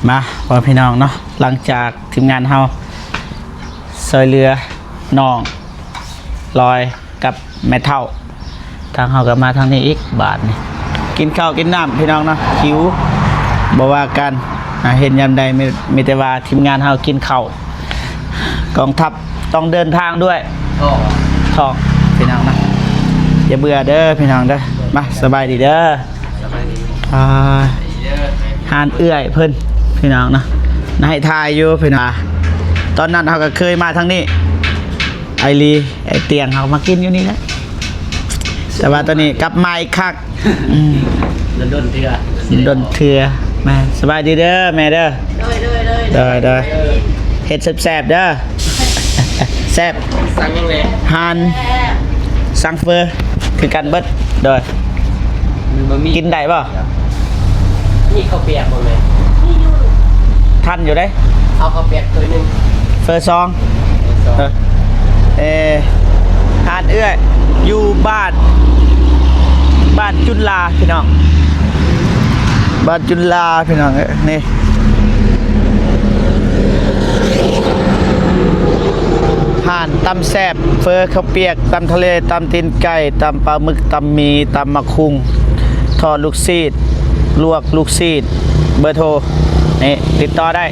ມາ ພໍ່ແມ່ພີ່ນ້ອງເນາະ, ຫຼັງຈາກທີມງານເຮົາຊ່ວຍເຫຼືອນ້ອງລອຍກັບແມ່ເຖົ້າ, ທາງເຮົາກໍມາທາງນີ້ອີກບາດນີ້. ກິນເຂົ້າກິນນ້ຳພີ່ນ້ອງເນາະ, ຫິວບໍ່ວ່າກັນ, ອາ ເຫັນຍາມໃດມີ ມີແຕ່ວ່າທີມງານເຮົາກິນເຂົ້າ. ກອງທັບຕ້ອງເດີນທາງດ້ວຍທ້ອງ ທ້ອງພີ່ນ້ອງນະ, ຢ່າເບື່ອເດີພີ່ນ້ອງເດີ. ມາ ສະບາຍດີເດີ. ສະບາຍດີ. ອ່າ ຮ້ານເອື້ອຍເພິ່ນພີ່ນ້ອງເນາະ, ໃຫ້ຖ່າຍຢູ່ພີ່ນ້ອງ. ຕອນນັ້ນເຮົາກໍເຄີຍມາທາງນີ້ ໄອລີ ໄອຕຽງ ເຮົາມາກິນຢູ່ນີ້ແຫຼະ, ແຕ່ວ່າຕອນນີ້ກັບມາອີກຄັ້ງ. ອືມ ດົນໆເທື່ອ ດົນເທື່ອ. ແມ່ນ ສະບາຍດີເດີແມ່ເດີ. ໂດຍ ໂດຍ ໂດຍ ໂດຍ ໂດຍ. ເຮັດແຊບໆເດີ. ແຊບ. ສັ່ງຫຍັງແດ່? ຮ້ານ ແຊບ. ສັ່ງເຟີຄືກັນເບິດ. ໂດຍ. ມັນບໍ່ມີ ກິນໄດ້ບໍ່? ມີເຂົ້າປຽກບໍ່ແມ່? ມີຢູ່. ທັນຢູ່ເດ້. ເອົາເຂົ້າປຽກຖ້ວຍໜຶ່ງ. ເຟີສອງ. ເຟີສອງ. ເອີ ເອີ ຮ້ານເອື້ອຍຢູ່ບ້ານ ບ້ານຈຸນລາພີ່ນ້ອງ, ບ້ານຈຸນລາພີ່ນ້ອງເອີຍ. ນີ້ ຮ້ານຕຳແຊບ ເຟີເຂົ້າປຽກ ຕຳທະເລ ຕຳຕີນໄກ່ ຕຳປາໝຶກ ຕຳໝີ່ ຕຳໝາກຫຸ່ງ ທອດລູກຊີ້ນ ລວກລູກຊີ້ນ. ເບີໂທນີ້ຕິດຕໍ່ໄດ້.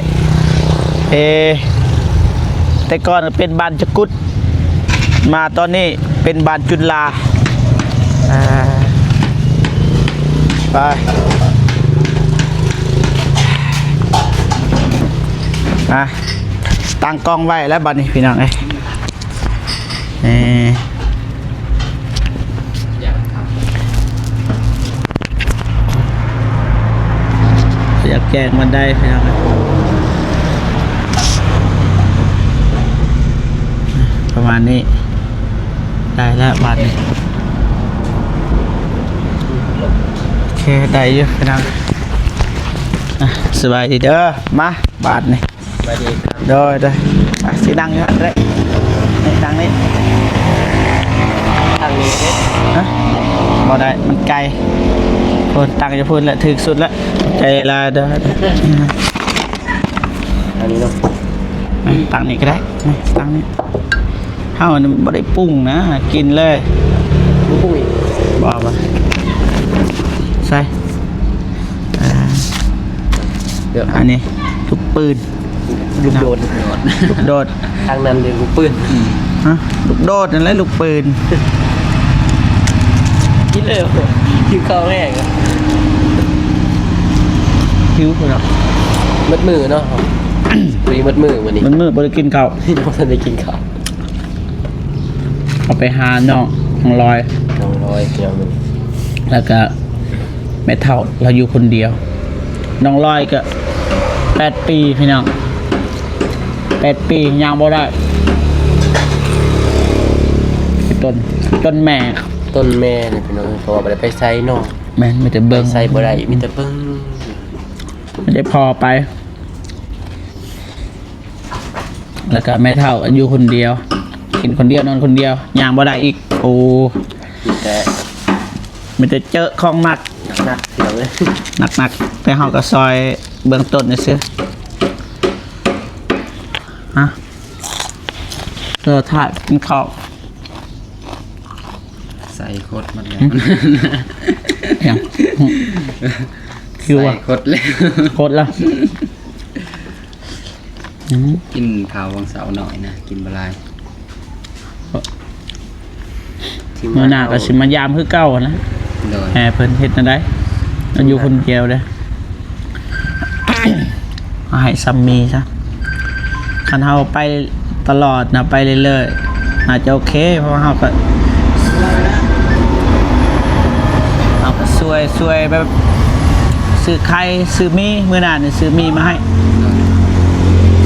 ເອ ແຕ່ກ່ອນເປັນບ້ານຈະກຸດ ມາຕອນນີ້ເປັນບ້ານຈຸນລາ. ອ່າ ໄປ ອ່ະ ຕັ້ງກ້ອງໄວ້ແລ້ວບັດນີ້ພີ່ນ້ອງເອີຍ. ເອີ ຢາກແກງມັນໄດ້ພີ່ນ້ອງເອີຍ. ປະມານນີ້ ໄດ້ແລ້ວບາດນີ້. ໂອເຄ ໄດ້ຢູ່ພີ່ນ້ອງ. ອ່ະ ສະບາຍດີເດີ. ມາ ບາດນີ້ ສະບາຍດີ. ໂດຍ ໂດຍ. ອ່ະ ຊິນັ່ງຢູ່ຫັ້ນກໍໄດ້. ນີ້ ນັ່ງນີ້ ນັ່ງນີ້ເດ້. ຮະ? ບໍ່ໄດ້ ມັນໄກ. ໂອ້ ຕັ້ງຢູ່ພຸ້ນແຫຼະ ຖືກສຸດແລ້ວ. ໃຈລາຍເດີ. ອັນນີ້ເນາະ. ນີ້ ຕັ້ງນີ້ກໍໄດ້. ນີ້ ຕັ້ງນີ້. ເຮົານີ້ບໍ່ໄດ້ປຸງນະ ກິນເລີຍ. ບໍ່ປຸງອີກ? ບໍ່ ບໍ່. ໃສ່ ອ່າ ດຽວ ອັນນີ້ລູກປືນ ລູກໂດດ ລູກໂດດ. ທາງນັ້ນເດ້ລູກປືນ. ຮະ? ລູກໂດດນັ້ນແຫຼະລູກປືນ. ກິນເລີຍ ຫິວເຂົ້າແຮງ. ຫິວເນາະ. ໝົດມື້ເນາະ ພໍດີໝົດມື້ມື້ນີ້ ໝົດມື້ບໍ່ໄດ້ກິນເຂົ້າ ບໍ່ທັນໄດ້ກິນເຂົ້າ. ເຮົາໄປຫານ້ອງ ນ້ອງລອຍ ນ້ອງລອຍ ແລ້ວກະແມ່ເຖົ້າ ລາວຢູ່ຄົນດຽວ. ນ້ອງລອຍກະແປດປີພີ່ນ້ອງ ແປດປີ ຍ່າງບໍ່ໄດ້. ຕົ້ນ ຕົ້ນແມ່ ຕົ້ນແມ່ນີ້ພີ່ນ້ອງ ເພາະວ່າບໍ່ໄດ້ໄປໃສເນາະ. ແມ່ນ ມີແຕ່ເບິ່ງ ໄປໃສບໍ່ໄດ້ ມີແຕ່ເບິ່ງ ມີແຕ່ພໍ່ໄປ. ແລ້ວກະແມ່ເຖົ້າຢູ່ຄົນດຽວ ກິນຄົນດຽວ ນອນຄົນດຽວ ຍ່າງບໍ່ໄດ້ອີກ. ໂອ້ ມີແຕ່ ມີແຕ່ເຈີຂອງໜັກ ໜັກໆ ພີ່ນ້ອງເອີຍ ໜັກໆ. ແຕ່ເຮົາກໍຊ່ອຍເບື້ອງຕົ້ນຊື່ໆ. ຮະ? ເອີ ຖ້າກິນເຂົ້າ ໃສ່ຄົດໝົດແລ້ວ. ຫຍັງ? ຫິວ ໃສ່ ອະ ຄົດແລ້ວ ຄົດລະ. ອືມ ກິນເຂົ້າວັງເສົາໜ້ອຍນະ ກິນບໍ່ຫຼາຍ. ມື້ໜ້າກໍຊິມາຢາມຄືເກົ່ານະ. ໂດຍ ແມ່ເພິ່ນເຮັດແນວໃດ ຢູ່ຄົນດຽວເດ້. ເອົາໃຫ້ຊ່ຳມີຊະ. ຄັນເຮົາໄປຕະຫຼອດນະ ໄປເລື້ອຍໆ ໜ້າຈະໂອເຄ ເພາະວ່າເຮົາກໍ ເຮົາກໍຊ່ວຍ ຊ່ວຍແບບ ຊື້ໄຂ່ ຊື້ໝີ່ ມື້ໜ້ານີ້ຊື້ໝີ່ມາໃຫ້.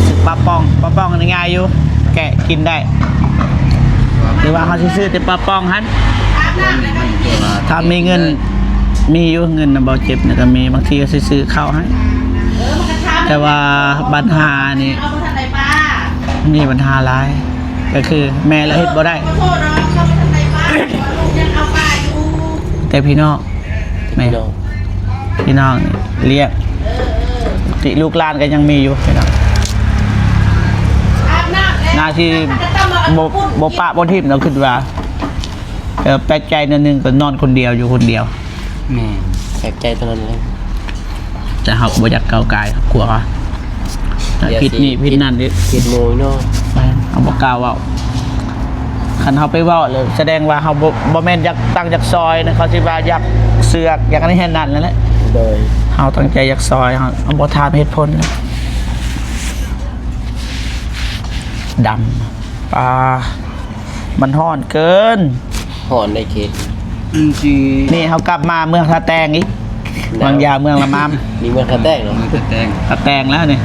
ຊື້ປາປ່ອງ ປາປ່ອງນີ້ງ່າຍຢູ່ ແກະກິນໄດ້. ຫຼືວ່າເຮົາຊິຊື້ແຕ່ປາປ່ອງຫັ້ນ ຖ້າມີເງິນ ມີຢູ່ ເງິນນະ ບໍ່ເຈັບນະ ກໍມີ ບາງທີກໍຊິຊື້ເຂົ້າໃຫ້. ແຕ່ວ່າບັນຫານີ້ ມີບັນຫາຫຼາຍ ກໍຄືແມ່ລະເຮັດບໍ່ໄດ້. ແຕ່ພີ່ນ້ອງ ແມ່ ພີ່ນ້ອງ ພີ່ນ້ອງນີ້ລ້ຽງ ຕິລູກຫຼານກໍຍັງມີຢູ່ພີ່ນ້ອງ ອາບນ້ຳແລ້ວ ໜ້າຊິບໍ່ ບໍ່ປະບໍ່ຖິ້ມດອກ ຄິດວ່າ ເອີ ແປກໃຈໜ້ອຍໜຶ່ງ ກໍນອນຄົນດຽວ ຢູ່ຄົນດຽວ. ແມ່ນ ແປກໃຈເທົ່ານັ້ນເລີຍ ແຕ່ເຮົາກໍບໍ່ຢາກກ້າວກ່າຍຄອບຄົວເຂົາ ດຽວ ຄິດນີ້ ຊິ ຄິດນັ້ນອີກ ຄິດໂມຍເນາະ. ແມ່ນ ເຮົາບໍ່ກ້າເວົ້າ ຄັນເຮົາໄປເວົ້າແລ້ວ ສະແດງວ່າເຮົາບໍ່ ບໍ່ແມ່ນຢາກຕັ້ງຢາກຊອຍນະ ເຂົາຊິວ່າຢາກເຊືອກ ຢາກອັນນີ້ອັນນັ້ນນັ້ນແຫຼະ. ໂດຍ ເຮົາຕັ້ງໃຈຢາກຊອຍ ເຮົາ ເຮົາບໍ່ຖາມເຫດຜົນ. ດຳ ອ່າ ມັນຮ້ອນເກີນ. ຮ້ອນໄດ໋ເຂດ ອືມ ຊິ ນີ້ເຮົາກັບມາເມືອງທ່າແຕງອີກ ຫວາງຢາເມືອງລະມາມ ມີເມືອງທ່າແຕງເນາະ ເມືອງທ່າແຕງ ທ່າແຕງແລ້ວນີ້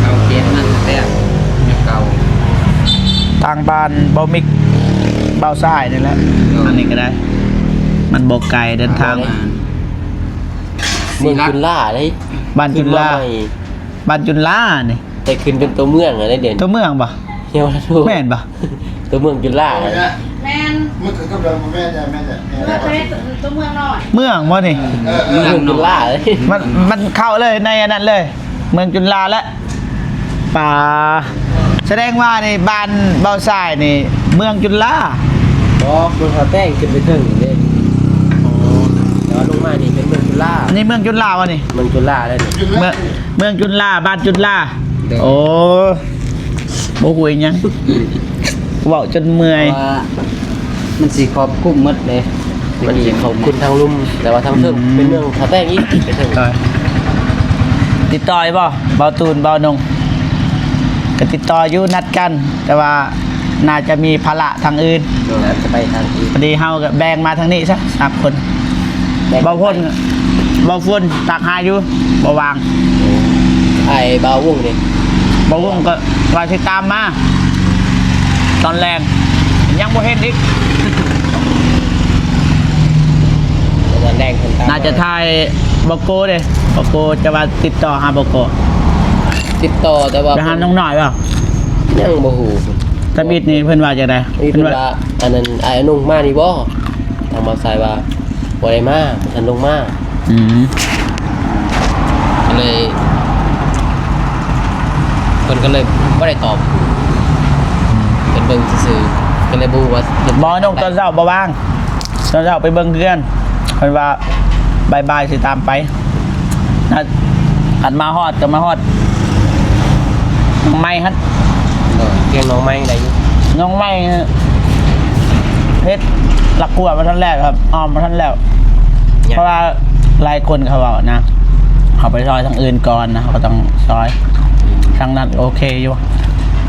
ເກົ່າເຂດນັ້ນ ທ່າແຕງ ເກົ່າ ທາງບ້ານເບົາມິກ ເບົາຊາຍນີ້ແຫຼະ. ໂດຍ ອັນນີ້ກໍໄດ້ ມັນບໍ່ໄກເດີນທາງ ເມືອງຈຸນລາເດ້ ບ້ານຈຸນລາ ບ້ານຈຸນລານີ້ ແຕ່ຂຶ້ນເປັນຕົວເມືອງແລ້ວເດ້ ຕົວເມືອງບໍ່? ແມ່ນບໍ່? ຕົວເມືອງຈຸລາ ແມ່ນ ມັນຄືກັບເຮົາ ແມ່ນແທ້ ແມ່ນແທ້ ແມ່ນແທ້ ຕົວເມືອງນ້ອຍ ເມືອງບໍ່ນີ້? ເອີ ເມືອງຈຸລາ ມັນ ມັນເຂົ້າເລີຍໃນອັນນັ້ນເລີຍ ເມືອງຈຸລາແຫຼະ. ປາ ສະແດງວ່ານີ້ບ້ານເບົາຊາຍນີ້ເມືອງຈຸລາ ບໍ່ ເມືອງທ່າແຕງຂຶ້ນໄປເທິງນີ້ເດ້. ອໍ ແຕ່ວ່າລົງມານີ້ເປັນເມືອງຈຸລາ ນີ້ເມືອງຈຸລາບໍ່ນີ້? ເມືອງຈຸລາເດ້ ເມືອງ ເມືອງຈຸລາ ບ້ານຈຸລາ. ໂດຍ ໂອ້ ບໍ່ຮູ້ອີຫຍັງ ເວົ້າຈົນເມື່ອຍ ເພາະວ່າມັນຊິຄອບຄຸມໝົດເດ້ ມັນຊິຄອບຄຸມທາງລຸ່ມ ແຕ່ວ່າທາງເທິງ ອືມ ເປັນເມືອງທ່າແຕງອີກ ໄປເທິງ. ໂດຍ ຕິດຕໍ່ຢູ່ບໍ່ ເບົາຕູນ ເບົານົງ? ກໍຕິດຕໍ່ຢູ່ ນັດກັນ ແຕ່ວ່າໜ້າຈະມີພາລະທາງອື່ນ ໂດຍ ຈະໄປທາງອື່ນ ພໍດີເຮົາກໍແບ່ງມາທາງນີ້ຊະ ສາມຄົນ ແບ່ງກັນໄປ. ເບົາຝົນ ເບົາຝົນທັກຫາຢູ່ ບໍ່ວ່າງ. ໂອ້ ອ້າຍບ່າວວົງເດ້ ບ່າວວົງກໍວ່າຊິຕາມມາຕອນແລງ ຍັງບໍ່ເຫັນອີກ. ຕອນແລງເພິ່ນຕາມ ໜ້າຈະຖ່າຍບໍ່ໂກເດ້ ບໍ່ໂກຈະວ່າຕິດຕໍ່ຫາບໍ່ໂກ ຕິດຕໍ່ ແຕ່ວ່າໄປຫານ້ອງນ້ອຍບໍ່? ຍັງບໍ່ຮູ້ ທຳອິດນີ້ເພິ່ນວ່າຈັ່ງໃດ? ເພິ່ນວ່າ ເພິ່ນວ່າ ອັນນັ້ນ ອ້າຍອານຸງມານີ້ບໍ່? ທາງບ່າວຊາຍວ່າ ບໍ່ໄດ້ມາ ບໍ່ທັນລົງມາ. ອືມ ກໍເລີຍ ເພິ່ນກໍເລີຍບໍ່ໄດ້ຕອບ ເພິ່ນເບິ່ງຊື່ໆ ກໍເລີຍບໍ່ຮູ້ວ່າເພິ່ນ ບໍ່ ນ້ອງຕອນເຊົ້າບໍ່ວ່າງ ຕອນເຊົ້າໄປເບິ່ງເຮືອນ ເພິ່ນວ່າບ່າຍໆຊິຕາມໄປ. ຄັນມາຮອດກໍມາຮອດໜອງໄມ້ຫັ້ນ ໂດຍ ກຽງໜອງໄມ້ໄດ້ຢູ່ ໜອງໄມ້ເຮັດລະກົວບໍ່ທັນແລ້ວ ອ້ອມບໍ່ທັນແລ້ວ ເພາະວ່າຫຼາຍຄົນເຂົາເວົ້ານະ ເຮົາໄປຊ່ອຍທາງອື່ນກ່ອນນະ ເຮົາກໍຕ້ອງຊ່ອຍ ທາງນັ້ນໂອເຄຢູ່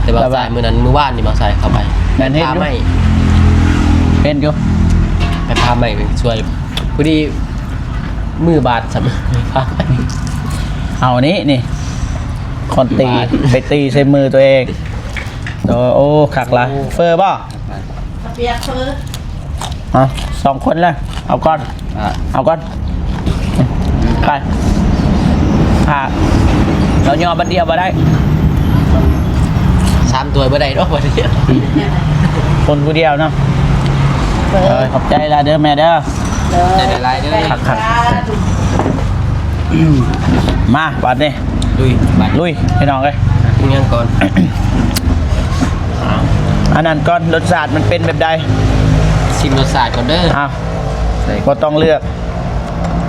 ແຕ່ວ່າ ແຕ່ວ່າ ສາຍມື້ນັ້ນ ມື້ວານນີ້ມາສາຍເຂົ້າໄປ ແມ່ນເຮັດຢູ່ ໄປຜ່າໄມ້ ເຮັດຢູ່ ໄປຜ່າໄມ້ໄປຊ່ວຍ ພໍດີ ມືບາດຊ້ຳ ເອົານີ້ ນີ້ ຄອນຕີ ບາດ ໄປຕີໃສ່ມືຕົວເອງ. ໂອ້ ໂອ້ ຄັກຫຼາຍ ໂອ້ ເຟີບໍ່? ເອົາປຽກເຟີ ເອົາ ສອງຄົນເລີຍ ເອົາກ່ອນ ອ່າ ເອົາກ່ອນ ໄປ ອ່າ ເຮົາຍໍບັດດຽວບໍ່ໄດ້ ສາມຖ້ວຍບໍ່ໄດ້ດອກບັດດຽວ ຄົນຜູ້ດຽວເນາະ ເອີ ຂອບໃຈຫຼາຍເດີແມ່ເດີ. ໃຈຫຼາຍໆເດີ ຄັກໆ ມາບາດນີ້ ລຸຍ ບາດ ລຸຍ ພີ່ນ້ອງເອີຍ ຫຍັງກ່ອນ ອັນນັ້ນກ່ອນ ລົດຊາດມັນເປັນແບບໃດ? ຊິມລົດຊາດກ່ອນເດີ ເອົາ ບໍ່ຕ້ອງເລືອກ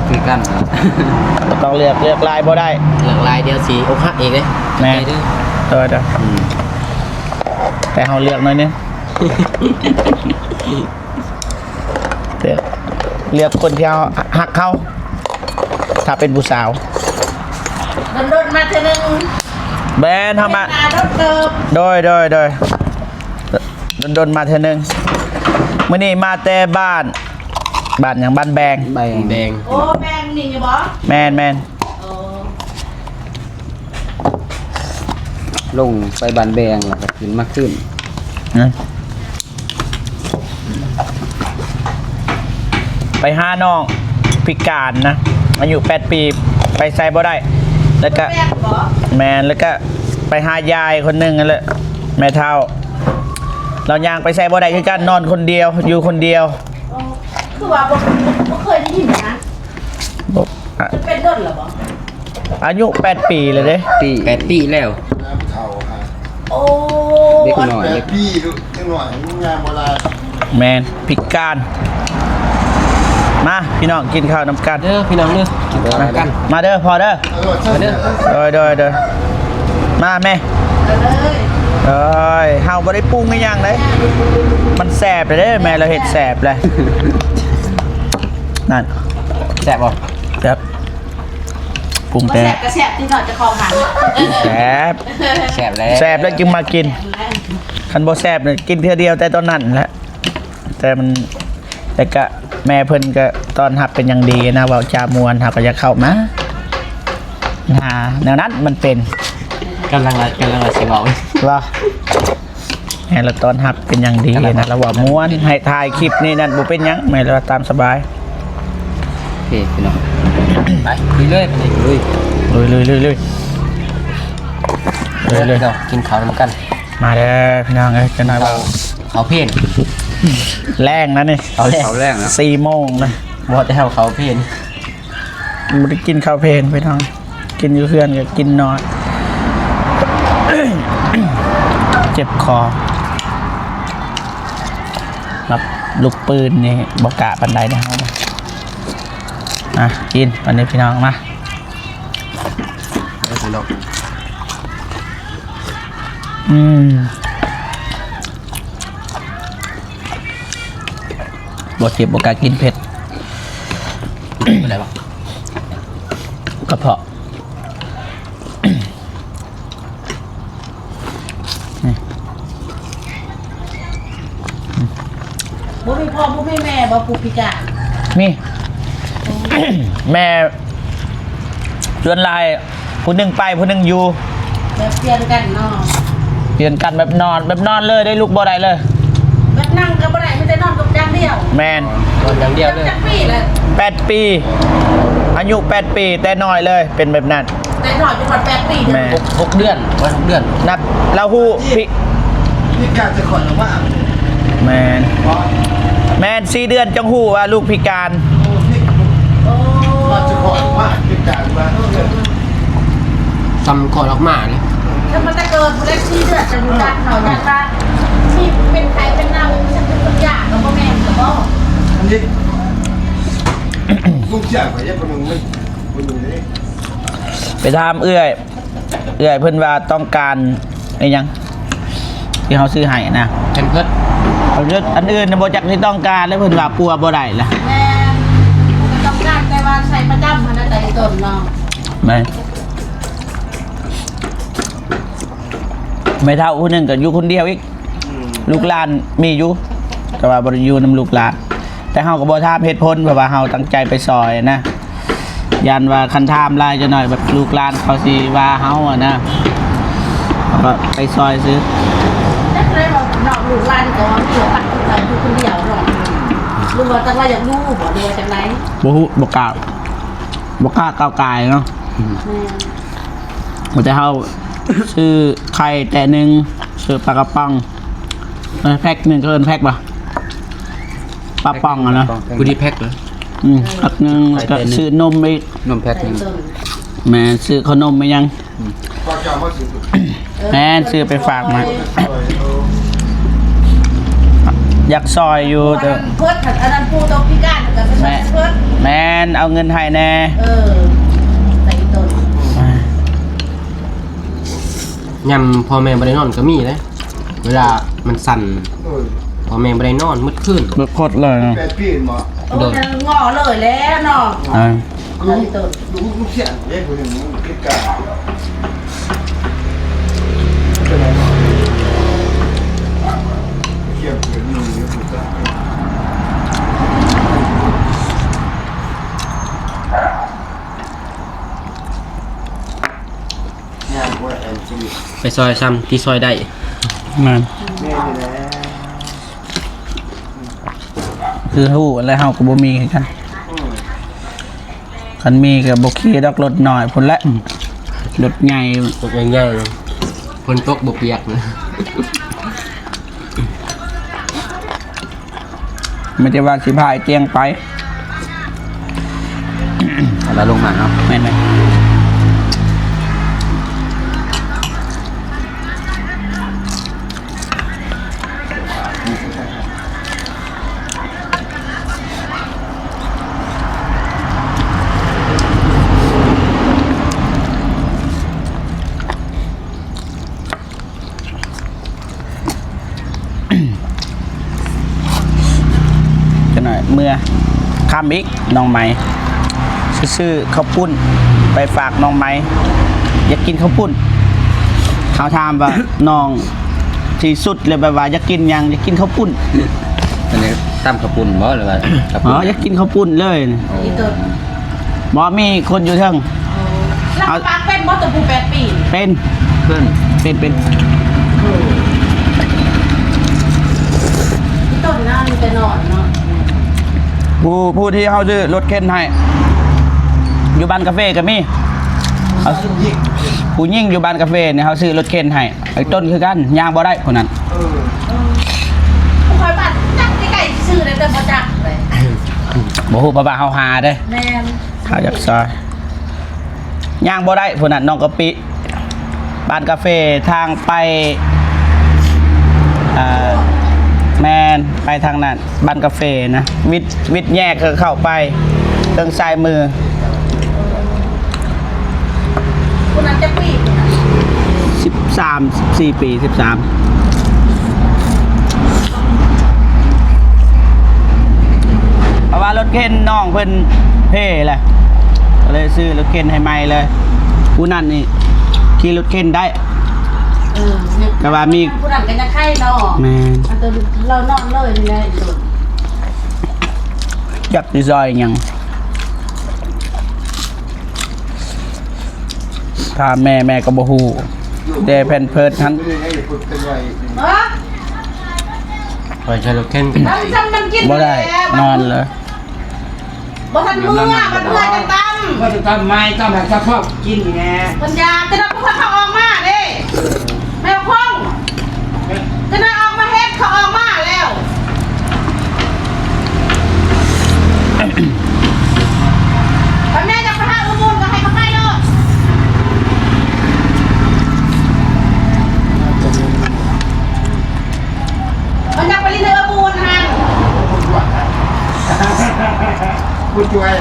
ຄືກັນ ບໍ່ຕ້ອງເລືອກ ເລືອກຫຼາຍບໍ່ໄດ້ ເລືອກຫຼາຍດຽວຊິອົກຫັກອີກເດ້ ແມ່ນ ເດີ ໂດຍໆ ອືມ ແຕ່ເຮົາເລືອກໜ້ອຍໜຶ່ງ. ເລືອກ ເລືອກຄົນທີ່ເຮົາຮັກເຮົາ ຖ້າເປັນຜູ້ສາວ ດົນໆມາເທື່ອໜຶ່ງ ແມ່ນ ເຮົາມາ ໂດນເຕີບ ໂດຍ ໂດຍ ໂດຍ ດົນໆມາເທື່ອໜຶ່ງ ມື້ນີ້ມາແຕ່ບ້ານ ບ້ານຫຍັງ? ບ້ານແບງ ແບງ ແບງ ໂອ້ ແບງນີ້ຢູ່ບໍ່? ແມ່ນໆ ໂອ້ ລົງໄປບ້ານແບງ ແລ້ວກໍຂຶ້ນມາຄືນ ນະ ໄປຫານ້ອງພິການນະ ອາຍຸແປດປີ ໄປໃສບໍ່ໄດ້ ແລ້ວກະ ແມ່ນ ແລ້ວກະໄປຫາຍາຍຄົນໜຶ່ງຫັ້ນແຫຼະ ແມ່ເຖົ້າ ລາວຍ່າງໄປໃສບໍ່ໄດ້ຄືກັນ ນອນຄົນດຽວ ຢູ່ຄົນດຽວ. ອໍ ຄືວ່າບໍ່ ບໍ່ເຄີຍໄດ້ຍິນນະ ບໍ່ ອະ ຈະເປັນດົນແລ້ວບໍ່? ອາຍຸແປດປີແລ້ວເດ້ ປີ ແປດປີແລ້ວ ໂອ້ ເດັກນ້ອຍ ແປດປີ ເດັກນ້ອຍ ຍັງຍ່າງບໍ່ໄດ້ ແມ່ນ ພິການ. ມາ ພີ່ນ້ອງ ກິນເຂົ້ານຳກັນເດີ ພີ່ນ້ອງເດີ ກິນເຂົ້ານຳກັນ ມາເດີພໍ່ເດີ ມາເດີ ໂດຍ ໂດຍ ໂດຍ ມາແມ່ ເອີຍ ເຮົາບໍ່ໄດ້ປຸງອີ່ຫຍັງເດ້ ມັນແຊບເດ້ ແມ່ລາວເຮັດແຊບເລີຍ ນັ້ນ ແຊບບໍ່? ແຊບ. ປຸງແຕ່ ບໍ່ແຊບກໍແຊບ ທີ່ເນາະ ເຈົ້າຂອງຮ້ານ ແຊບ ແຊບແລ້ວ ແຊບແລ້ວຈຶ່ງມາກິນ ຄັນບໍ່ແຊບນີ້ກິນເທື່ອດຽວແຕ່ຕອນນັ້ນແຫຼະ ແຕ່ມັນ ແຕ່ກະແມ່ເພິ່ນກະຕ້ອນຮັບເປັນຢ່າງດີນະ ເວົ້າຈາມ່ວນ ເຮົາກໍຢາກເຂົ້າມາ ຫາແນວນັ້ນມັນເປັນ ກຳລັງ ກຳລັງວ່າຊິເວົ້າ ວ່າ ແມ່ລາວຕ້ອນຮັບເປັນຢ່າງດີນະ ລາວເວົ້າມ່ວນ ໃຫ້ຖ່າຍຄລິບນີ້ນັ້ນບໍ່ເປັນຫຍັງ ແມ່ລາວວ່າຕາມສະບາຍ. ໂອເຄພີ່ນ້ອງ ໄປ ລຸຍເລີຍ ບາດນີ້ລຸຍ ລຸຍ ລຸຍ ລຸຍ ລຸຍ ເດີ ເດີ ພີ່ນ້ອງ ກິນເຂົ້ານຳກັນ ມາເດີພີ່ນ້ອງເອີຍ ຈັກໜ່ອຍເວົ້າ ເຂົ້າເພນ ແລງນະນີ້ ເຂົ້າແລງ ເຂົ້າແລງນະ ສີ່ໂມງນະ ບໍ່ແຕ່ເຮົາເຂົ້າເພນ. ບໍ່ໄດ້ກິນເຂົ້າເພນພີ່ນ້ອງ ກິນຢູ່ເຮືອນກໍກິນໜ້ອຍ ເຈັບຄໍ ແບບລູກປືນນີ້ບໍ່ກະປານໃດເດ້ເຮົານະ ອ່ະ ກິນ ອັນນີ້ພີ່ນ້ອງມາ ເອີ ພີ່ນ້ອງ ອືມ. ບໍ່ເຈັບ ບໍ່ກ້າກິນເຜັດ ບໍ່ໄດ້ບໍ່ ກະເພາະ ບໍ່ມີພໍ່ບໍ່ມີແມ່ບໍ່ ຜູ້ພິການ? ມີ ແມ່ ສ່ວນຫຼາຍຜູ້ໜຶ່ງໄປຜູ້ໜຶ່ງຢູ່ ແບບປ່ຽນກັນເນາະ ປ່ຽນກັນແບບນອນ ແບບນອນເລີຍ ໄດ້ລຸກບໍ່ໄດ້ເລີຍ ແບບນັ່ງກໍບໍ່ໄດ້ ມີແຕ່ນອນກັບຢ່າງດຽວ ແມ່ນ ນອນຢ່າງດຽວເລີຍ ຈັກປີແລ້ວ? ແປດປີ ອາຍຸແປດປີ ແຕ່ນ້ອຍເລີຍ ເປັນແບບນັ້ນ ແຕ່ນ້ອຍຈົນຮອດແປດປີ ແມ່ນ ຫົກ ຫົກເດືອນ ຮອດຫົກເດືອນ ນັບ ລາວຮູ້ພິ ພິການຈະຄອດອອກມາ ແມ່ນ ແມ່ນ ສີ່ເດືອນຈັ່ງຮູ້ວ່າລູກພິການ ໂອ້ ຮອດຈະຄອດອອກມາ ພິການມາ ສ່ຳຄອດອອກມານີ້ ຖ້າມັນຈະເກີດຜູ້ໃດສີ່ເດືອນຈະຮູ້ຈັກເນາະ ຢ້ານວ່າຊິເປັນໄຂ້ເປັນໜາວ ມີສັກຄົນຢາກກໍບໍ່ແມ່ນ ກໍບໍ່ ອັນນີ້ ລູກຊາຍຂ້ອຍຍັງບໍ່ໜຶ່ງ ບໍ່ໜຶ່ງເດ້ ໄປຖາມເອື້ອຍ ເອື້ອຍເພິ່ນວ່າຕ້ອງການອີ່ຫຍັງ ທີ່ເຮົາຊື້ໃຫ້ນະ ແພມເພີດ ອັນອື່ນ ອັນອື່ນບໍ່ຈັກຊິຕ້ອງການ ແລ້ວເພິ່ນວ່າປົວບໍ່ໄດ້ລະ ແມ່ນ ກໍຕ້ອງການ ແຕ່ວ່າໃຊ້ປະຈຳຫັ້ນນະ ແຕ່ອີ່ຕົນເນາະ ແມ່ນ ແມ່ເຖົ້າຜູ້ໜຶ່ງກໍຢູ່ຄົນດຽວອີກ ອືມ ລູກຫຼານມີຢູ່ ແຕ່ວ່າບໍ່ໄດ້ຢູ່ນຳລູກຫຼານ ແຕ່ເຮົາກໍບໍ່ຖາມເຫດຜົນ ເພາະວ່າເຮົາຕັ້ງໃຈໄປຊ່ອຍນະ ຢ້ານວ່າຄັນຖາມຫຼາຍຈັກໜ້ອຍ ແບບລູກຫຼານເຂົາຊິວ່າເຮົາຫັ້ນນະ ເຮົາກໍໄປຊ່ອຍຊື່ ຈັກໄດ້ວ່າເນາະ ລູກຫຼານກໍວ່າມີວ່າປັກໃຈຢູ່ຄົນດຽວເນາະ ຫຼືວ່າຈັກວ່າຢາກຮູ້ບໍ່ ຫຼືວ່າຈັ່ງໃດ ບໍ່ຮູ້ ບໍ່ກ້າ ບໍ່ກ້າກ້າວກ່າຍເນາະ ອືມ ແມ່ນ ມີແຕ່ເຮົາຊື້ໄຂ່ແຕະໜຶ່ງ ຊື້ປາກະປ໋ອງ ເອີ ແພັກໜຶ່ງ ເຂົາເອີ້ນແພັກບໍ່? ປາປ໋ອງຫັ້ນນະ ຜູ້ດີແພັກເລີຍ ອືມ ແພັກໜຶ່ງ ແລ້ວກໍຊື້ນົມອີກ ນົມແພັກໜຶ່ງ ແມ່ນ ຊື້ເຂົ້າໜົມອີ່ຫຍັງ ອືມ ແມ່ນ ຊື້ໄປຝາກມາ ຢາກຊ່ອຍຢູ່ ເອີ ເພິ່ນ ອັນນັ້ນຜູ້ຕົກພິການກໍໄປຊ່ອຍເພິ່ນ ແມ່ນ ເອົາເງິນໃຫ້ແດ່ ເອີ ໃສ່ຕົນ ຍາມພໍ່ແມ່ບໍ່ໄດ້ນອນກໍມີເດ້ ເວລາມັນສັ່ນ ເອີ ພໍ່ແມ່ບໍ່ໄດ້ນອນໝົດຄືນ ເບິດຄົດເລີຍເນາະ ແປດປີບໍ່ ໂດຍ ງໍເລີຍແຫຼະເນາະ ເອີ ໃສ່ຕົນ ໄປຊ່ອຍຊ່ຳທີ່ຊ່ອຍໄດ້ ແມ່ນ ແມ່ນແຫຼະ ຄືຮູ້ແລ້ວ ເຮົາກໍບໍ່ມີຄືກັນ ອືມ ຄັນມີກໍບໍ່ຂີ່ດອກ ລົດນ້ອຍພຸ້ນແຫຼະ ອືມ ລົດໃຫຍ່ ລົດໃຫຍ່ໆ ຝົນຕົກບໍ່ປຽກ ມີແຕ່ວ່າຊິພາຍຕຽງໄປ ແລ້ວລົງມາເນາະ ແມ່ນໆ. ເມືອຄ່ຳອີກ ນ້ອງໄມຊິຊື້ເຂົ້າປຸ້ນໄປຝາກນ້ອງໄມ ຢາກກິນເຂົ້າປຸ້ນ. ເຮົາຖາມວ່ານ້ອງທີ່ສຸດແລ້ວ ແບບວ່າຢາກກິນຫຍັງ? ຢາກກິນເຂົ້າປຸ້ນ. ອັນນີ້ຕຳເຂົ້າປຸ້ນບໍ່ ຫຼືວ່າເຂົ້າປຸ້ນ? ອໍ ຢາກກິນເຂົ້າປຸ້ນເລີຍ. ໂອ້ ບໍ່ມີຄົນຢູ່ເທິງ. ເອົາ ເອົາ ປັກເປັນບໍ່ ຕົວຜູ້ແປດປີ? ເປັນ ເປັນ ເປັນ ເປັນ. ເອີ ອີ່ຕົ້ນນັ້ນແຕ່ນ້ອຍເນາະ. ຜູ້ ຜູ້ທີ່ເຮົາຊື້ລົດເຂັນໃຫ້ ຢູ່ບ້ານກາເຟກໍມີ. ເອົາ ຜູ້ຍິງຢູ່ບ້ານກາເຟນີ້ ເຮົາຊື້ລົດເຂັນໃຫ້. ໄອ້ຕົ້ນຄືກັນ ຍ່າງບໍ່ໄດ້ຜູ້ນັ້ນ. ເອີ ເອີ ຂ້ອຍວ່າຈັກໃກ້ໆຊື່ເດ້ ແຕ່ບໍ່ຈັກເລີຍ. ບໍ່ຮູ້ ເພາະວ່າເຮົາຫາເດ້. ແມ່ນ. ເຮົາຢາກຊ່ອຍ ຍ່າງບໍ່ໄດ້ຜູ້ນັ້ນ ນ້ອງກະປິ ບ້ານກາເຟ ທາງໄປ ເອີ ແມ່ນ ໄປທາງນັ້ນ ບ້ານກາເຟນະ ວິດ ວິດແຍກເຂົ້າໄປ ເທິງຊ້າຍມື. ຜູ້ນັ້ນຈັກປີ? ສິບສາມ ສິບສີ່ປີ ສິບສາມ. ເພາະວ່າລົດເຂັນນ້ອງເພິ່ນເພແຫຼະ ກໍເລີຍຊື້ລົດເຂັນໃຫ້ໃໝ່ເລີຍ. ຜູ້ນັ້ນນີ້ຂີ່ລົດເຂັນໄດ້. ເອີ ແຕ່ວ່າມີ ຜູ້ນັ້ນກໍຍັງໄຄເນາະ. ແມ່ນ. ອັນຕົວເຮົານອນເລີຍນີ້ແຫຼະ. ຈັກຊິຊ່ອຍຫຍັງ? ຖາມແມ່ ແມ່ກໍບໍ່ຮູ້ ແຕ່ແພມເພີດຫັ້ນ. ເອີ ຂ້ອຍໃຊ້ລົດເຂັນ ບໍ່ໄດ້ ນອນເລີຍ. ບໍ່ທັນເມືອ ບັດເມືອຈັ່ງຕຳ ບໍ່ໄດ້ຕຳໄມ້ ຕຳໃຫ້ສະພອບກິນແດ່. ເພິ່ນຢາກ ຈະໄດ້ພາເຂົາອອກມາເດ້. ແມ່ພອງ ຈະໄດ້ອອກມາເຮັດ ເຂົາອອກມາແລ້ວ. ຄັນແມ່ຢາກໄປຫາອຸບຸນກໍໃຫ້ເຂົາໄປໂລດ. ມັນຢາກໄປຫຼິ້ນເຮືອບຸນຫັ້ນ ຜູ້ຊ່ວຍ.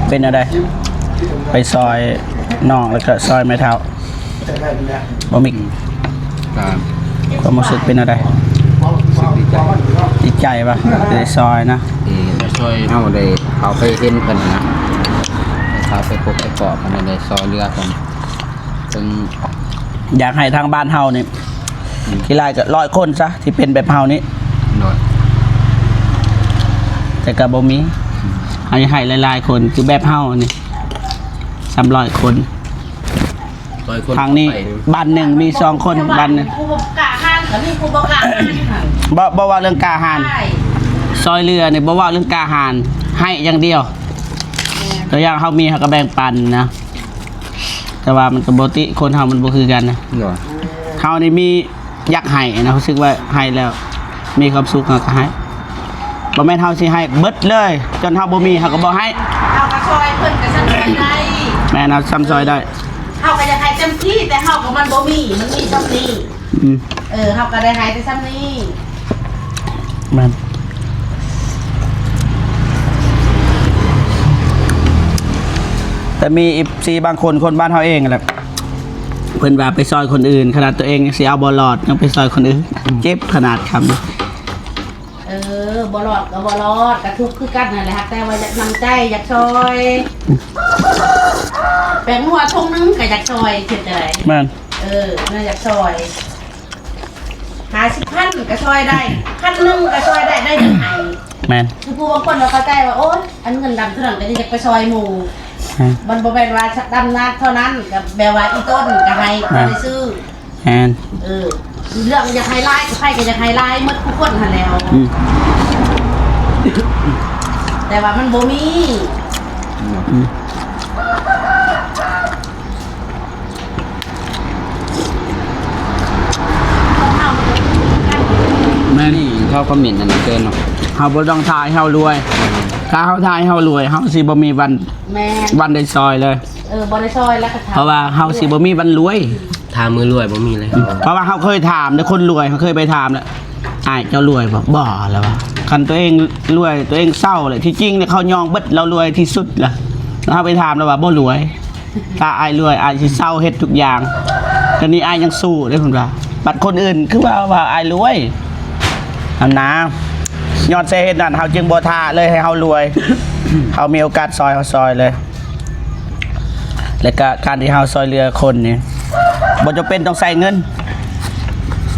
ເປັນແນວໃດ ໄປຊ່ອຍນ້ອງ ແລ້ວກໍຊ່ອຍແມ່ເຖົ້າ ບໍ່ມີ ຄວາມຮູ້ສຶກເປັນແນວໃດ? ຮູ້ສຶກດີໃຈ ດີໃຈບໍ່ ທີ່ໄດ້ຊ່ອຍນະ? ທີ່ໄດ້ຊ່ອຍ ເຮົາໄດ້ເຂົ້າໄປເຫັນເພິ່ນນະ ເຂົ້າໄປພົບໄປພໍ້ເພິ່ນ ໄດ້ຊ່ອຍເຫຼືອເພິ່ນ ເພິ່ນ ຢາກໃຫ້ທາງບ້ານເຮົານີ້ ອືມ ທີ່ຫຼາຍກໍຮ້ອຍຄົນຊະ ທີ່ເປັນແບບເຮົານີ້. ໂດຍ. ແຕ່ກໍບໍ່ມີ ໃຫ້ ໃຫ້ຫຼາຍໆຄົນ ຄືແບບເຮົານີ້ ສາມຮ້ອຍຄົນ. ຮ້ອຍຄົນ ທາງນີ້ ໄປ ບ້ານໜຶ່ງມີສອງຄົນ ບ້ານໜຶ່ງ ຜູ້ບໍ່ກ້າຫານກໍມີ ຜູ້ບໍ່ກ້າຫານຫັ້ນ ບໍ່ ບໍ່ເວົ້າເລື່ອງກ້າຫານ ໃຊ່ ຊ່ອຍເຫຼືອນີ້ ບໍ່ເວົ້າເລື່ອງກ້າຫານ ໃຫ້ຢ່າງດຽວ. ແມ່ນ. ຕົວຢ່າງເຮົາມີ ເຮົາກໍແບ່ງປັນນະ ແຕ່ວ່າມັນກໍບໍ່ຕິ ຄົນເຮົາມັນບໍ່ຄືກັນນະ. ໂດຍ. ເຮົານີ້ມີ ຢາກໃຫ້ນະ ຮູ້ສຶກວ່າໃຫ້ແລ້ວມີຄວາມສຸກ ເຮົາກໍໃຫ້. ບໍ່ແມ່ນເຮົາຊິໃຫ້ເບິດເລີຍ ຈົນເຮົາບໍ່ມີ ເຮົາກໍບໍ່ໃຫ້. ເຮົາກໍຊ່ອຍເພິ່ນ ກໍຊ່ຳຊ່ອຍໄດ້. ແມ່ນ ເຮົາຊ່ຳຊ່ອຍໄດ້. ເຮົາກໍຢາກໃຫ້ເຕັມທີ່ ແຕ່ເຮົາກໍມັນບໍ່ມີ ມັນມີຊ່ຳນີ້. ອືມ. ເອີ ເຮົາກໍໄດ້ໃຫ້ແຕ່ຊ່ຳນີ້. ແມ່ນ. ແຕ່ມີເອັຟຊີບາງຄົນ ຄົນບ້ານເຮົາເອງແຫຼະ ເພິ່ນວ່າໄປຊ່ອຍຄົນອື່ນ ຂະໜາດຕົວເອງຍັງຊິເອົາບໍ່ລອດ ຍັງໄປຊ່ອຍຄົນອື່ນ ເຈັບຂະໜາດຄຳ. ເອີ ບໍ່ລອດກໍບໍ່ລອດ ກໍທຸກຄືກັນຫັ້ນແຫຼະ ຫາກແຕ່ວ່າຢາກນຳໃຈ ຢາກຊ່ອຍ. ແປ້ງນົວຖົງໜຶ່ງກໍຢາກຊ່ອຍ ເຮັດຈັ່ງໃດ? ແມ່ນ. ເອີ ແມ່ນ ຢາກຊ່ອຍ. ຫ້າສິບພັນກໍຊ່ອຍໄດ້ ພັນໜຶ່ງກໍຊ່ອຍໄດ້ ໄດ້ແຕ່ໃຫ້. ແມ່ນ. ຄືຜູ້ບາງຄົນເຂົາເຂົ້າໃຈວ່າ ໂອ້ຍ ອັນເງິນດຳເທົ່ານັ້ນກໍຢາກໄປຊ່ອຍໝູ່. ແມ່ນ. ມັນບໍ່ແມ່ນວ່າດຳນາເທົ່ານັ້ນ ກໍແບບວ່າອີ່ຕົ້ນກໍໃຫ້ ແມ່ນ ກໍໄດ້ຊື້. ແມ່ນ. ເອີ ເລື່ອງຢາກໃຫ້ຫຼາຍ ໃຜກໍຢາກໃຫ້ຫຼາຍໝົດທຸກຄົນຫັ້ນແຫຼ້ວ. ອືມ. ແຕ່ວ່າມັນບໍ່ມີ. ອືມ. ແມ່ນ. ນີ້ເຂົາຄອມເມັນອັນນັ້ນເກີນເນາະ ເຮົາບໍ່ຕ້ອງຖ່າຍເຮົາລວຍ. ຖ້າເຮົາຖ່າຍເຮົາລວຍ ເຮົາຊິບໍ່ມີວັນ ແມ່ນ ວັນໄດ້ຊ່ອຍເລີຍ. ເອີ ບໍ່ໄດ້ຊ່ອຍແລ້ວກໍ ເພາະວ່າເຮົາຊິບໍ່ມີວັນລວຍ. ຖ້າມື້ລວຍບໍ່ມີເລີຍ. ເພາະວ່າເຮົາເຄີຍຖາມເດ້ ຄົນລວຍ ເຮົາເຄີຍໄປຖາມແລ້ວ ອ້າຍເຈົ້າລວຍບໍ່? ບໍ່ ລະວ່າ ຄັນຕົວເອງລວຍ ຕົວເອງເສົ້າແຫຼະ. ທີ່ຈິງເຂົາຍອມເບິດ ລາວລວຍທີ່ສຸດລະ. ເຮົາໄປຖາມລາວວ່າບໍ່ລວຍ ຖ້າອ້າຍລວຍ ອ້າຍຊິເຊົາເຮັດທຸກຢ່າງ. ຕອນນີ້ອ້າຍຍັງສູ້ເດ້ ເພິ່ນວ່າ. ບັດຄົນອື່ນຄືວ່າ ວ່າອ້າຍລວຍ. ຫັ້ນນາ. ຍ້ອນສາເຫດນັ້ນ ເຮົາຈຶ່ງບໍ່ຖ້າເລີຍໃຫ້ເຮົາລວຍ ເຮົາມີໂອກາດຊ່ອຍ ເຮົາຊ່ອຍເລີຍ. ແລະກະການທີ່ເຮົາຊ່ອຍເຫຼືອຄົນນີ້ ບໍ່ຈຳເປັນຕ້ອງໃຊ້ເງິນ.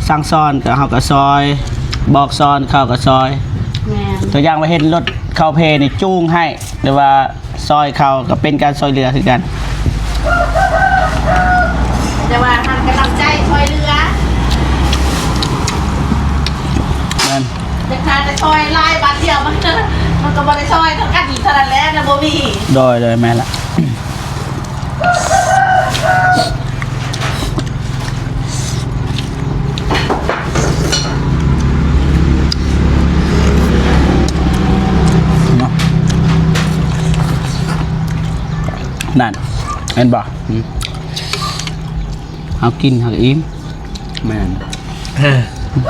ສັ່ງສອນກະເຮົາກະຊ່ອຍ ບອກສອນເຂົາກະຊ່ອຍ. ແມ່ນ. ຕົວຢ່າງວ່າເຫັນລົດເຂົ້າເພນີ້ຈູງໃຫ້ ຫຼືວ່າ ຊ່ອຍເຂົາກໍເປັນການຊ່ອຍເຫຼືອຄືກັນ. ແຕ່ວ່າຫັ້ນກຳລັງໃຈຊ່ອຍເຫຼືອ. ແມ່ນ. ແຕ່ຖ້າໄດ້ຊ່ອຍຫຼາຍບາດດຽວ ມັນ ມັນກໍບໍ່ໄດ້ຊ່ອຍເທົ່າກັນອີກເທົ່ານັ້ນແຫຼະນະ ບໍ່ມີ. ໂດຍ ໂດຍ ແມ່ນລະ. ເນາະ ນັ້ນ ເຫັນບໍ່? ອືມ ເຮົາກິນເຮົາກໍອີ່ມ. ແມ່ນ.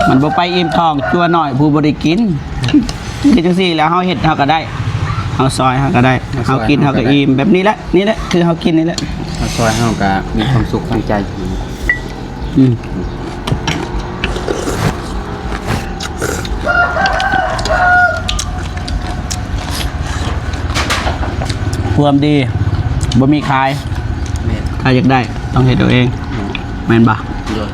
ມັນບໍ່ໄປອີ່ມທ້ອງຈົວໜ້ອຍຜູ້ບໍ່ໄດ້ກິນ. ຄືຈັ່ງຊີ້ແລ້ວ ເຮົາເຮັດເຮົາກໍໄດ້ ເຮົາຊ່ອຍເຮົາກໍໄດ້ ເຮົາຊ່ອຍເຮົາກໍອີ່ມ. ແບບນີ້ແຫຼະ ນີ້ແຫຼະ ຄືເຮົາກິນນີ້ແຫຼະ ເຮົາຊ່ອຍເຮົາກໍມີຄວາມສຸກທາງໃຈ. ອືມ ຄວາມດີບໍ່ມີຂາຍ. ແມ່ນ. ຖ້າຢາກໄດ້ຕ້ອງເຮັດເອົາເອງ. ແມ່ນ. ແມ່ນບໍ່? ໂດຍ.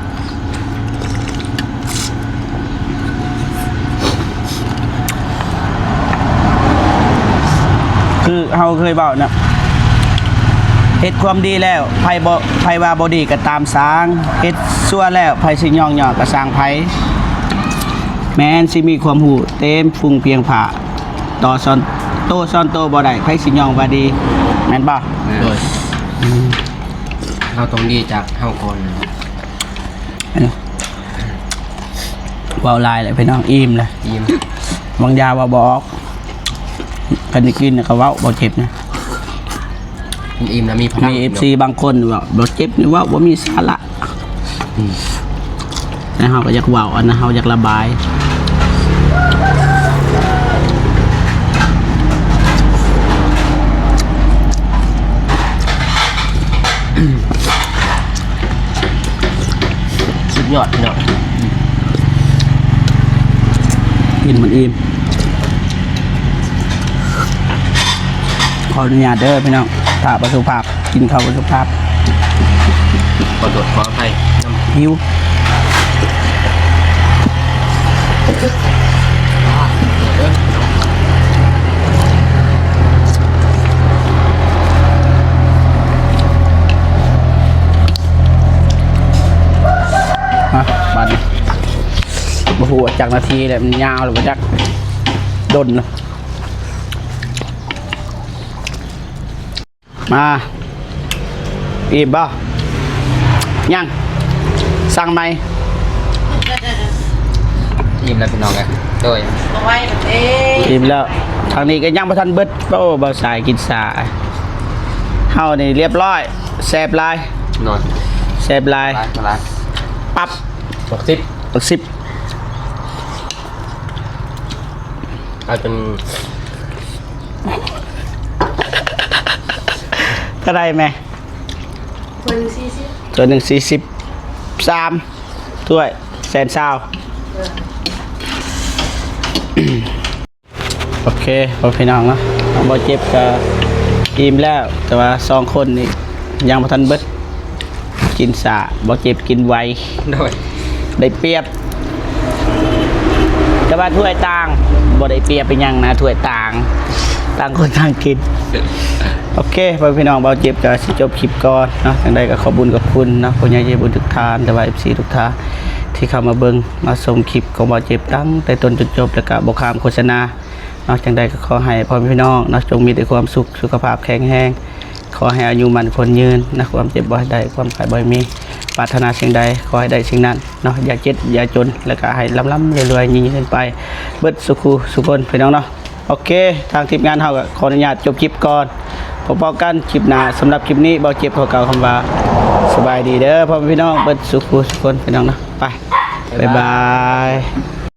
ຄືເຮົາເຄີຍເວົ້ານະ ເຮັດຄວາມດີແລ້ວ ໃຜບໍ່ ໃຜວ່າບໍ່ດີກໍຕາມຊ່າງ, ເຮັດຊົ່ວແລ້ວ ໃຜຊິຍ້ອງຍໍກໍຊ່າງໃຜ. ແມ່ນຊິມີຄວາມຮູ້ເຕັມຟຸງພຽງພາ ຕໍ່ສ່ວນໂຕສ່ວນໂຕບໍ່ໄດ້ ໃຜຊິຍ້ອງວ່າດີ ແມ່ນບໍ່? ແມ່ນ. ໂດຍ. ອືມ ເຮົາຕ້ອງດີຈາກເຮົາກ່ອນ. ເວົ້າຫຼາຍແລ້ວພີ່ນ້ອງ ອີ່ມແລ້ວ. ອີ່ມ. ບາງຢ່າງເວົ້າບໍ່ອອກ ຄັນໄດ້ກິນກໍເວົ້າບໍ່ເຈັບນະ. ກິນອີ່ມແລ້ວມີພະລັງ. ມີເອັຟຊີບາງຄົນວ່າ ບໍ່ເຈັບນີ້ເວົ້າບໍ່ມີສາລະ. ອືມ ແຕ່ເຮົາກໍຢາກເວົ້າ ອັນນັ້ນເຮົາຢາກລະບາຍ. ສຸດຍອດພີ່ນ້ອງ ກິນມັນອີ່ມ. ຂໍອະນຸຍາດເດີພີ່ນ້ອງ ຖ້າບໍ່ສຸພາບ ກິນເຂົ້າບໍ່ສຸພາບ. ຂໍໂທດຂໍອະໄພນຳ. ຫິວ. ມາ ບາດນີ້ ບໍ່ຮູ້ວ່າຈັກນາທີແລ້ວ ມັນຍາວແລ້ວບໍ່ຈັກ ດົນ. ມາ ອີ່ມບໍ່? ຍັງ ສັ່ງໃໝ່. ອີ່ມແລ້ວພີ່ນ້ອງເອີຍ. ໂດຍ. ບໍ່ໄຫວແລ້ວເດ້ ອີ່ມແລ້ວ. ທາງນີ້ກໍຍັງບໍ່ທັນເບິດ. ໂອ້ ບ່າວສາຍກິນຊາ ເຮົານີ້ລຽບຮ້ອຍ. ແຊບຫຼາຍ. ໂດຍ. ແຊບຫຼາຍ. ຫຼາຍ ຫຼາຍ. ປັບ ຫົກສິບ ຫົກສິບ. ເອົາຈົນ ເທົ່າໃດແມ່? ຖ້ວຍໜຶ່ງສີ່ສິບ ຖ້ວຍໜຶ່ງສີ່ສິບ ສາມຖ້ວຍ ແສນຊາວ. ໂອເຄ ພໍ່ພີ່ນ້ອງເນາະ ບ່າວເຈັບກໍອີ່ມແລ້ວ ແຕ່ວ່າສອງຄົນນີ້ຍັງບໍ່ທັນເບິດ. ກິນຊ້າ ບໍ່ເຈັບກິນໄວ. ໂດຍ. ໄດ້ປຽບ ແຕ່ວ່າຖ້ວຍຕ່າງ ບໍ່ໄດ້ປຽບອີ່ຫຍັງນະ ຖ້ວຍຕ່າງ ຕ່າງຄົນຕ່າງກິນ. ໂອເຄ ພໍ່ແມ່ພີ່ນ້ອງ ບ່າວເຈັບກໍຊິຈົບຄລິບກ່ອນເນາະ. ຈັ່ງໃດກໍຂອບບຸນຂອບຄຸນເນາະ ຜູ້ໃຫຍ່ໃຈບຸນທຸກທ່ານ ແລະວ່າເອັຟຊີທຸກທ່ານ ທີ່ເຂົ້າມາເບິ່ງມາຊົມຄລິບຂອງບ່າວເຈັບຕັ້ງແຕ່ຕົ້ນຈົນຈົບ ແລະກໍບໍ່ຂ້າມໂຄສະນາເນາະ. ຈັ່ງໃດກໍຂໍໃຫ້ພໍ່ແມ່ພີ່ນ້ອງເນາະ ຈົ່ງມີແຕ່ຄວາມສຸກ ສຸຂະພາບແຂງແຮງ ຂໍໃຫ້ອາຍຸໝັ້ນຂວັນຍືນນະ ຄວາມເຈັບບໍ່ໃຫ້ໄດ້ ຄວາມໄຂ້ບໍ່ໃຫ້ມີ ປາດຖະໜາສິ່ງໃດຂໍໃຫ້ໄດ້ສິ່ງນັ້ນເນາະ. ຢ່າເຈັບຢ່າຈົນ ແລ້ວກໍໃຫ້ລ່ຳໆລວຍໆ ຍິ່ງຂຶ້ນໄປ ເບິດສູ່ຄູ່ສູ່ຄົນ ພີ່ນ້ອງເນາະ. ໂອເຄ ທາງທີມງານເຮົາກໍຂໍອະນຸຍາດຈົບຄລິບກ່ອນ ພົບກັນຄລິບໜ້າ. ສຳລັບຄລິບນີ້ ບ່າວເຈັບຂໍກ່າວຄຳວ່າ ສະບາຍດີເດີພໍ່ແມ່ພີ່ນ້ອງ ເບິດສູ່ຄູ່ສູ່ຄົນ ພີ່ນ້ອງເນາະ. ໄປ ບາຍບາຍ.